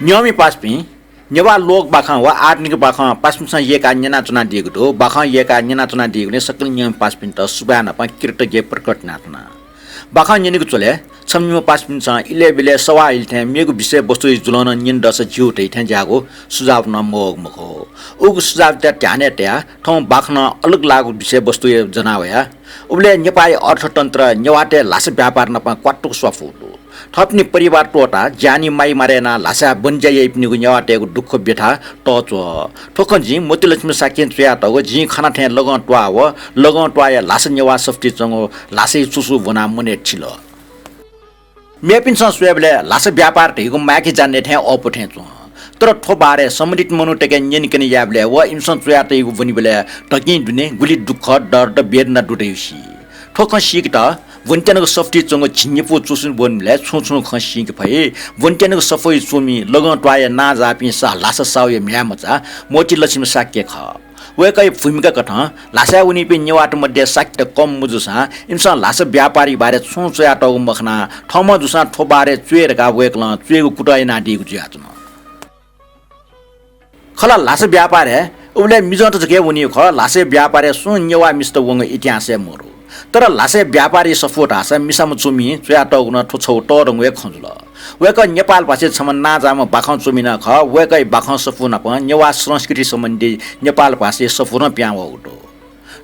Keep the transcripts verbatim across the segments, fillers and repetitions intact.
न्यंमि पासापिं, नेवाः लोक बाखं व आधुनिक बाखं पासापिन्सं यय्काः न्यनाच्वनादीगु दु। बाखं यय्काः न्यनाच्वनादीगुलिं सकल न्यंमि पासापिन्त सुभाय् नापं कृतज्ञ प्रकट यानाच्वना। बाखं न्यनेगु झ्वलय् छम्ह निम्ह पासापिन्सं इलय् ब्यलय् सवाः इलि थें मेगु विषयवस्तुया जुलं नं न्यने दःसा ज्यू धइथें ज्याःगु सुझाव नं मवःगु मखु। उगु सुझावयात ध्यानय् तयाः थौं बाखनं अलग लाःगु विषयवस्तुया ज्वना वया। उबलय् नेपाःया अर्थतन्त्र नेवाःतय् ल्हासा व्यापार नाप क्वातुक स्वापू दु। थःपिनि परिवार त्वःताः ज्यानि माइ मारे यानाः ल्हासाय् बन ज्या याइपिनिगु नेवाःतय्गु दुःख व्यथा तःच्वः। थ्व खँ जिं मोतीलक्ष्मी शाक्यं च्वयातःगु जिं खना थें लगं त्वाः व लगं त्वाःया ल्हासा नेवाः सफुतिइ च्वंगु ल्हासाया च्वसु ब्वनाः मनय् थिल। मेपिन्सं स्वयेबलय् ल्हासा व्यापार धइगु माय्के जान्डय् थें अःपु थें च्वं। तर थ्व बारे सम्बन्धित मनूतय्के न्यनेकने यायेबलय् व इमिसं च्वयातयागु ब्वनीबलय् धकिं दुने गुलि दुःख, दर्द, वेदना दु धइगु सी। थ्व खँ सीकेत ब्वनेत्यनागु सफुतिइ च्वंगु झिंनिपू च्वसु ब्वनीबलय् छुं छुं खँ सीके फइ। ब्वनेत्यनागु सफुया च्वमि लगं त्वाःया नांजाःपिं सा-, ल्हासा साहुया म्ह्याय् मचा मोतीलक्ष्मी शाक्य खः। वय्कःया भूमिका कथं ल्हासाय् वनीपिं नेवाःत मध्ये शाक्यत कम मजूसां इमिसं ल्हासा व्यापारया बारे छुं च्वयातःगु मखनाः थःम्हं जूसां थ्व बारे च्वये धकाः वय्कलं च्वयेगु कुतः यानादीगु जुयाच्वन। खला ल्हासा व्यापारय् उबलय् मिजंत जक हे वनीगु खः, ल्हासा व्यापारय् सुं नेवाः मिस्त वंगु इतिहासय् मरु। तर ल्हासा व्यापारया सफू धाःसा मिसा मच्वमिं च्वयातःगु नं थ्व छगू तःधंगु हे खँ जुल। वय्कः नेपालभाषाय् छम्ह नांजाःम्ह बाखं च्वमि नं खः। वय्कःया बाखं सफू नाप नेवाः संस्कृति सम्बन्धी नेपालभाषाया सफू नं पिहां वःगु दु।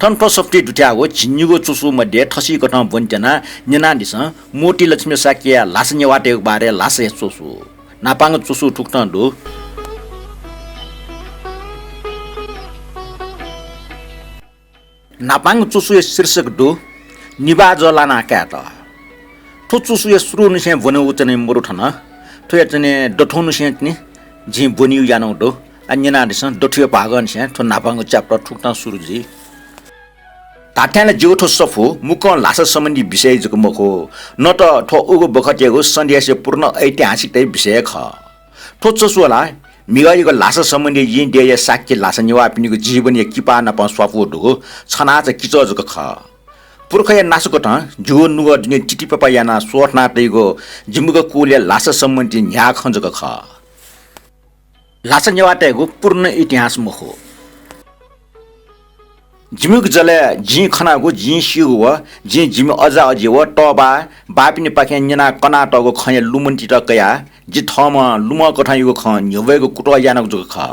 थन थ्व सफुतिइ दुथ्याःगु झिंनिगू च्वसु मध्ये थसिकथं ब्वनेत्यनाः न्यनादिसँ, मोतीलक्ष्मी शाक्यया ल्हासा नेवाःतय्गु बारे ल्हासाया च्वसु। न्हापांगु च्वसु थुकथं दु। न्हापांगु च्वसुया शीर्षक दु निबाजः लाना कायेत। थ्व च्वसुया सुरुनिसें ब्वने वचने मरु थन। थ्वया चने दथुनिसें तिनि जिं ब्वनीगु यानागु दु। आ न्यनादिसँ, दथुया भागंनिसें थ्व न्हापांगु chapter थुकथं सुरु जुइ। धात्थें ला जिगु थ्व सफू मुक्कं ल्हासा सम्बन्धी विषय जक मखु, न त थ्व उगु बखतयागु सन्देशया पूर्ण ऐतिहासिकताया विषय खः। थ्व च्वसु ला म्हिगःयागु ल्हासा सम्बन्धी येँ देय्या शाक्य ल्हासा नेवाःपिनिगु जीवनया किपा नाप स्वापू दुगु छनाचा किचः जक खः। पुर्खाया नासकथं झिगू नुगः दुने तितिपापा यानाः स्वथना तइगु जिमिगु कुलया ल्हासा सम्बन्धी न्ह्याः खँ जक खः। ल्हासा नेवाःतय्गु पूर्ण इतिहास मखु। जिमिगु जलय् जिं खनागु, जिं स्यूगु व जिं जिमि अजा अजि व तःबा बाःपिनिपाखें न्यना कनातःगु खँया लुमन्तित कयाः जि थःम्हं लुमंकथंयागु खँ न्ह्यब्वयेगु कुतः यानागु जक खः।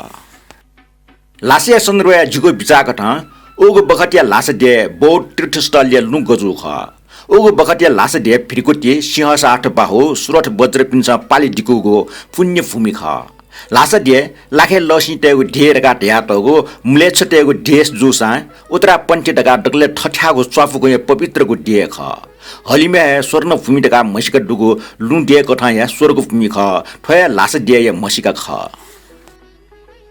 ल्हासाया सन्दर्भय् जिगु बिचाःकथं उगु बखतया ल्हासा देय् बौद्ध तीर्थस्थलया लुँ गजू खः। उगु बखतया ल्हासा देय् भृकुटी, सिंहसार्थ बाहु, सुरथ वज्रपिन्सं पालि दिकूगु पुण्य भूमि खः। ल्हासा देय् लाखे लःसिं तयेगु देय् धकाः धयातःगु म्लेच्छतय्गु देश जूसां उत्तरापन्थी धकाः दकलय् थथ्याःगु स्वापू गँया पवित्रगु देय् खः। हलिमय् हे स्वर्णभूमि धकाः म्हसीका दुगु लुँ देय्कथं हे स्वर्गभूमि खः। थ्व हे ल्हासा देय्या म्हसीका खः।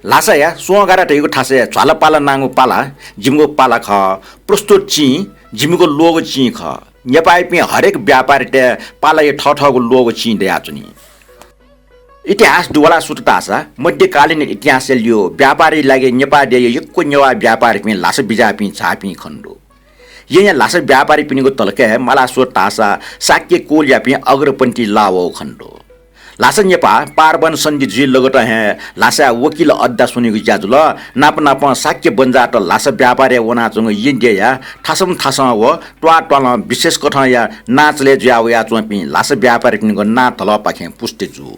ल्हासाया स्वंगारा धइगु थासय् झ्वालापाला नांगु पाला जिमिगु पाला खः। प्रस्तुत चिं जिमिगु लोगो चिं खः। नेपाःयापिं हरेक व्यापारीतय् पालाया थःथःगु लोगो चिं दयाच्वनी। इतिहास दुवाला सुत धाःसा मध्यकालीन इतिहासया ल्यू व्यापारया लागि नेपाः देय्या यक्व नेवाः व्यापारीपिं ल्हासा बिज्याःपिं झाःपिं खने दु। येँया ल्हासा व्यापारीपिनिगु तलकय् माला स्वत धाःसा शाक्य कुलयापिं अग्रपन्थी लाः वःगु खने दु। ल्हासा नेपाः पारवन सन्धि जुइ लगतं हे ल्हासाय् वकिल अड्डा स्वनीगु ज्या जुल। नाप नापं शाक्य बन्जात ल्हासा व्यापारय् वनाच्वंगु येँ देय्या थासं थासं व त्वाः त्वालं विशेष कथंया नांचलय् जुया वयाच्वंपिं ल्हासा व्यापारीपिनिगु नां धलःपाखें पुष्टि जू।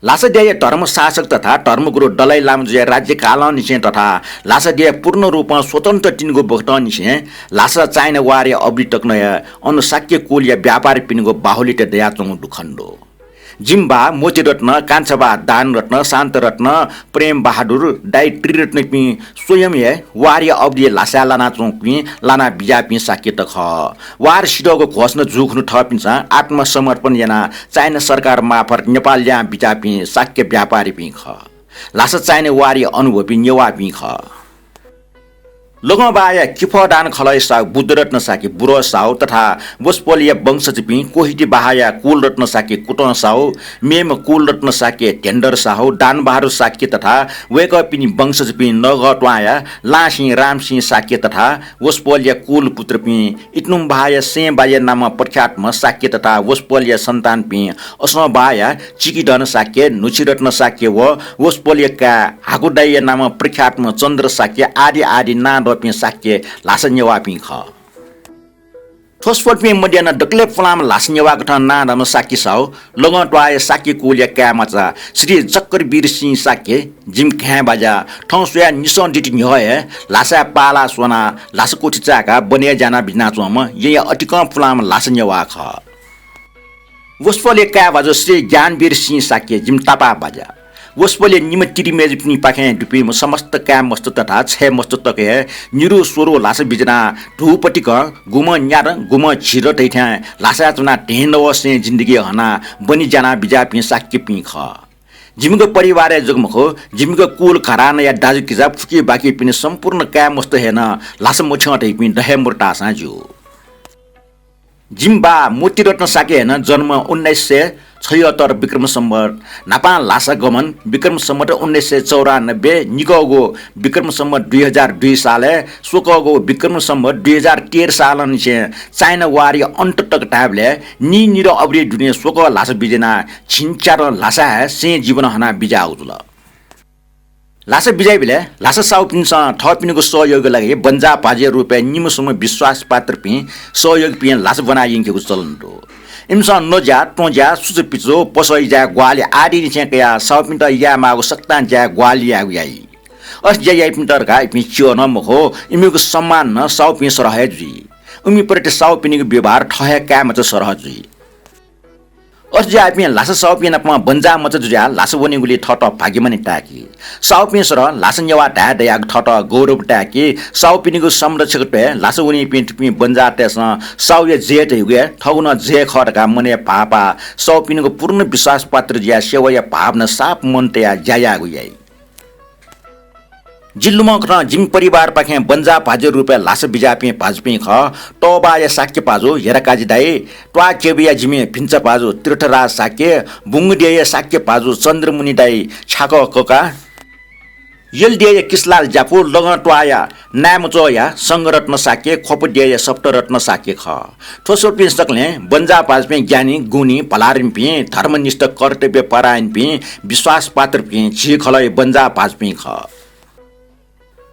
ल्हासा देय्या धर्म शासक तथा धर्मगुरु दलाइ लामाजुया राज्यकालंनिसें तथा ल्हासा देय् पूर्ण रूपं स्वतन्त्र तिनिगु बखतंनिसें ल्हासा चाइना वारया अवधि तक नं हे अन शाक्य कुलया व्यापारीपिनिगु बाहुल्यता दयाच्वंगु दु खने दु। जिमि बा मोतीरत्न, कान्छा बा दानरत्न, शान्तरत्न, प्रेम बहादुर, दाइ त्रिरत्नपिं स्वयं हे वारया अवधि ल्हासाय् लानाच्वंपिं लाना बिज्याःपिं शाक्यत खः। वार सिधःगु घोषणा जूखुन्हु थःपिन्सं आत्मसमर्पण यानाः चाइना सरकार मार्फत नेपाल ल्याहां बिज्याःपिं शाक्य व्यापारीपिं खः। ल्हासा चाइना वारया अनुभवी नेवाःपिं खः। लगं बाहाया किफः दान खलःया साहु बुद्धरत्न शाक्य बुरः साहु तथा वसपोलया वंशजपिं कोहिटी बाहाया कुलरत्न शाक्य कुतः साहु, मेम्ह कुलरत्न शाक्य ध्यंधर साहु, दानबहादुर शाक्य तथा वय्कःपिनि वंशजपिं नगः त्वांया लांसिं रामसिं शाक्य तथा वसपोलया कुलपुत्रपिं इतनुम बाहाया सें बाज्या नामं प्रख्यातम्ह शाक्य तथा वसपोलया सन्तानपिं असं बाहाया चिकिधन शाक्य, न्हुचिरत्न शाक्य व वसपोलया काय् हाकुदाइया नामं प्रख्यातम्ह चन्द्र शाक्य आदि आदि नां दःपिं शाक्य ल्हासा नेवाःपिं खः। थ्व स्वल्पिं मध्ये नं दकलय् पुलांम्ह ल्हासा नेवाः कथं नां दःम्ह शाक्य साहु लगं त्वाःया शाक्य कुलया काय् मचा श्री चक्रवीर सिंह शाक्य, जिमि घाँय् बाज्या, थौं स्वयाः निसः दिति न्ह्यः हे ल्हासाय् पाला स्वनाः ल्हासा कोठी चाय्काः बने ज्यानाः बिज्यानाच्वंम्ह येँया अतिकं पुलांम्ह ल्हासा नेवाः खः। वसपोलया काय् भाजु श्री ज्ञानवीर सिंह शाक्य, जिमि तापाः बाज्या। वसपोलया निम्ह तिरिमेजुपिनिपाखें दुपिं समस्त काय् मस्त तथा छय् मस्त तक हे निरु स्वरु ल्हासा बिज्यानाः धुपतिकं गुम्हं न्यादँ गुम्हं झिदँ धइथें ल्हासाय् च्वनाः धेंनवः सें जिन्दगी हनाः बने ज्यानाः बिज्याःपिं शाक्यपिं खः। जिमिगु परिवारय् जक मखु, जिमिगु कुल घरानाया दाजुकिजा फुकिबाकीपिनि सम्पूर्ण काय् मस्त हे नं ल्हासा मछ्यं धइपिं द हे मरु धाःसां ज्यू। जिमि बाः मोतीरत्न शाक्य हे नं जन्म उन्नाइस सय छयत्तर विक्रम सम्वत, न्हापां ल्हासा गमन विक्रम सम्वत उन्नाइस सय चौरानब्बे, निकःगु विक्रम सम्वत दुई हजार दुई सालय्, स्वकःगु विक्रम सम्वत दुई हजार तेह्र सालंनिसें चाइना वाःया अन्त तक धायेबलय् नीनिदँ अवधि दुने स्वकः ल्हासा बिज्यानाः झिंच्यादँ ल्हासाय् हे सें जीवन हनाः बिज्याःगु जुल। ल्हासा बिज्याइबलय् ल्हासा साहुपिन्सं थःपिनिगु सहयोगया लागि बन्जाः भाजुया रूपय् निम्ह स्वम्ह विश्वासपात्रपिं सहयोगीपिं ल्हासा ब्वना यंकेगु चलन दु। इमिसं नज्या, त्वँज्या, सुचुपिचु, पसः इज्याय् ग्वाहालि आदिनिसें कयाः साहुपिन्त यायेमाःगु सकतां ज्याय् ग्वाहालि यायेगु याइ। अथे ज्या याइपिन्त धकाः इपिं च्यः नं मखु, इमिगु सम्मान नं साहुपिं सरह हे जुइ। उमिप्रति साहुपिनिगु व्यवहार थः हे काय् मचा सरह जुइ। अथे जुयाः इपिं ल्हासा साहुपिं नाप बन्जाः मचा जुयाः ल्हासा वनीगुलिइ थःत भाग्यमानी ताय्की। साहुपिं सरह ल्हासा नेवाः धाये दयाः थःत गौरव ताय्की। साहुपिनिगु संरक्षकत्वय् ल्हासा वनीपिं थुपिं बन्जाःतय्सं साहुया जय धइगु हे थःगु नं जय खः धकाः मनय् भाःपाः साहुपिनिगु पूर्ण विश्वासपात्र जुयाः सेवाया भावना साफ मन तयाः ज्या यायेगु याइ। जि लुमंकथं जिमि परिवारपाखें बन्जाः भाजुया रूपय् ल्हासा बिज्याःपिं भाजुपिं खः। तःबाःया शाक्य भाजु हेराकाजी दाइ, त्वाःकेबुया जिमि भिन्चा भाजु तीर्थराज शाक्य, बुंगुदेया शाक्य भाजु चन्द्रमुनि दाइ छ्याकः कका, यलदेया किसलाल ज्यापु, लगं त्वाःया नाय्मच्वःया संघरत्न शाक्य, ख्वपदेया सप्तरत्न शाक्य खः। थ्व स्वपिं सकलें बन्जाः भाजुपिं ज्ञानी, गुणी, भलारिमपिं, धर्मनिष्ठ, कर्तव्य परायणपिं, विश्वासपात्रपिं, झी खलःया बन्जाः भाजुपिं खः।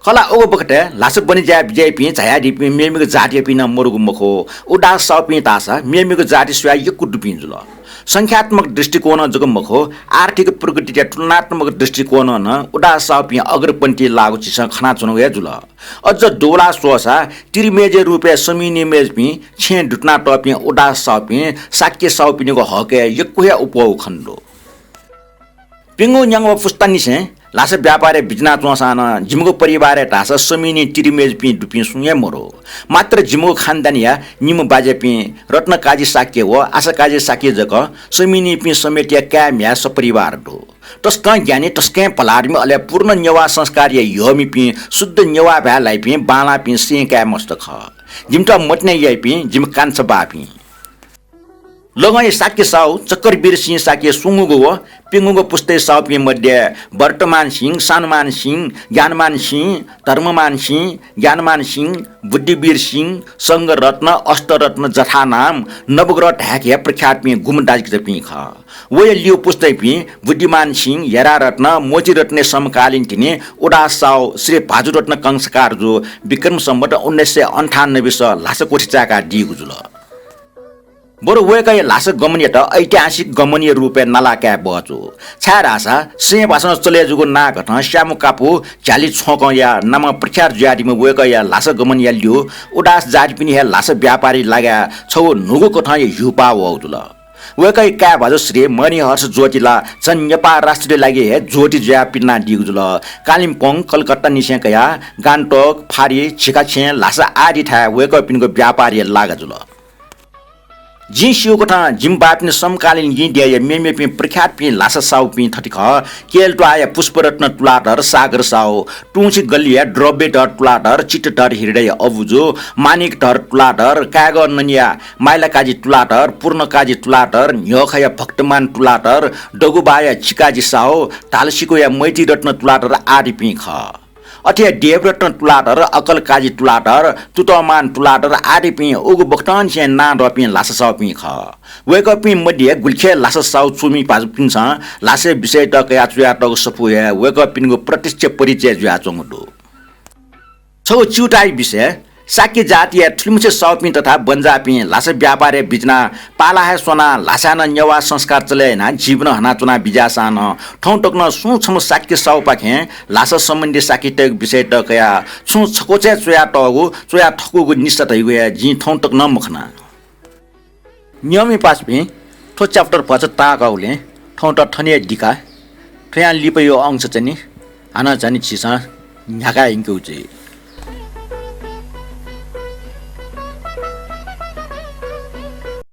खला उगु बखतय् ल्हासा बने ज्याय् बिज्याइपिं झायादीपिं मेमेगु जातियापिं नं मदुगु मखु। उदास साहुपिं धाःसा मेमेगु जाति स्वयाः यक्व दुपिं जुल। संख्यात्मक दृष्टिकोणं जक मखु, आर्थिक प्रगतिया तुलनात्मक दृष्टिकोणं नं उदास साहुपिं अग्रपंथी लाःगु झीसं खनाच्वनागु हे जुल। अझ दुबलाः स्वःसा तिरिमेजया रूपय् समिनी मेजपिं छेँय् दुथुनातःपिं उदास साहुपिं शाक्य साहुपिनिगु हकय् यक्व हे अप्वःगु खने दु। प्यंगू न्यागू पुस्तांनिसें ल्हासा व्यापारय् बिज्यानाच्वंसां नं जिमिगु परिवारय् धाःसा समिनी तिरिमेजपिं दुपिं सुं हे मदु। मात्र जिमिगु खानदानया निम्ह बाज्यापिं रत्नकाजी शाक्य व आशाकाजी शाक्य जक समिनीपिं समेतया काय् म्ह्याय् सपरिवार दु। तसकं ज्ञानी, तसकं भलारिमि, अले पूर्ण नेवाः संस्कारया यःमिपिं शुद्ध नेवाः भाय् लाइपिं बांलाःपिं सें काय् मस्त खः। जिमित मतिना याइपिं जिमि कान्छा बाःपिं। लगंया शाक्य साहु चक्रवीर सिंह शाक्य स्वंगूगु व प्यंगूगु पुस्ताया साहुपिं मध्ये वर्तमान सिंह, सानुमान सिंह, ज्ञानमान सिंह, धर्ममान सिंह, ज्ञानमान सिंह, बुद्धिवीर सिंह, संघरत्न, अष्टरत्न जथानाम नवग्रह धाय्के हे प्रख्यातपिं गुम्ह दाजुकिजापिं खः। वया ल्यू पुस्तायापिं बुद्धिमान सिंह, हेरारत्न, मोतीरत्नया समकालीन तिनि उदास साहु श्री भाजुरत्न कंसाकारजु विक्रम सम्वत उन्नाइस सय अन्ठानब्बे स ल्हासा कोठी चाय्कादीगु जुल। बरु वय्कःया ल्हासा गमनयात ऐतिहासिक गमनया रूपय् नाला काये बहःजू। छाय्धाःसा सें भासं चले जूगु नां कथं स्याम्हु कापु झ्याली छ्वंकंया नामं प्रख्यात जुयादीम्ह वय्कःया ल्हासा गमनया ल्यू उदास जातिपिनि हे ल्हासा व्यापारी लागाय् छगू न्हूगु कथंया ह्यूपाः वःगु जुल। वय्कःया काय् भाजु श्री मणिहर्ष ज्योति ला झन नेपाः राष्ट्रया लागि हे ज्योति जुयाः पिदनादीगु जुल। कालिम्पोङ, कलकत्तानिसें कयाः गान्तोक, फारी, झिकाछेँ, ल्हासा आदि थाय् वय्कःपिनिगु व्यापार हे लागा जुल। जिं स्यू कथं जिमि बाःपिनि समकालीन लिं देय्‌या मेमेपिं प्रख्यातपिं ल्हासा साहुपिं थथे खः। केहेलत्वाःया पुष्परत्न तुलाधर, सागर साहु, तुंछि गल्लीया द्रव्यधर तुलाधर, चित्तधर हृदय अबुजु, माणिकधर तुलाधर, काय्‌गः ननिया माइलाकाजी तुलाधर, पूर्णकाजी तुलाधर, न्ह्यःखाया भक्तमान तुलाधर, दगुबाःया चिकाजी साहु, धालसिकोया मैत्रीरत्न तुलाधर आदिपिं खः। अथे हे देवरत्न तुलाधर, अकलकाजी तुलाधर, तुतःमान तुलाधर आदिपिं उगु बखतंनिसें नां दःपिं ल्हासा साहुपिं खः। वय्‌कःपिं मध्ये गुलिखे ल्हासा साहु चूमि पासापिन्सं ल्हासय् विषयत कयाः च्वयातःगु सफू हे वय्‌कःपिनिगु प्रत्यक्ष परिचय जुयाच्वंगु दु। छगू च्यूताःया विषय, शाक्य जातिया थुलिमछि साहुपिं तथा बन्जाःपिं ल्हासा व्यापारय् बिज्यानाः पाला हे स्वनाः ल्हासाय् नं नेवाः संस्कार चले यानाः जीवन हनाच्वना बिज्याःसां नं थौं तक नं सुं छम्ह शाक्य साहुपाखें ल्हासा सम्बन्धी शाक्यतय्‌गु विषयत कयाः छुं छक्वःछेँय् च्वयातःगु, च्वया थकूगु निसा धइगु हे जिं थौं तक नं मखना। नियममि पासापिं, थ्व chapter भचा ताःकाःगुलिं थौंत थन हे दिका। थ्वयां लिपाया अंश चाहिँ नि हानं झन झीसं न्ह्याकाः यंकेगु जुइ।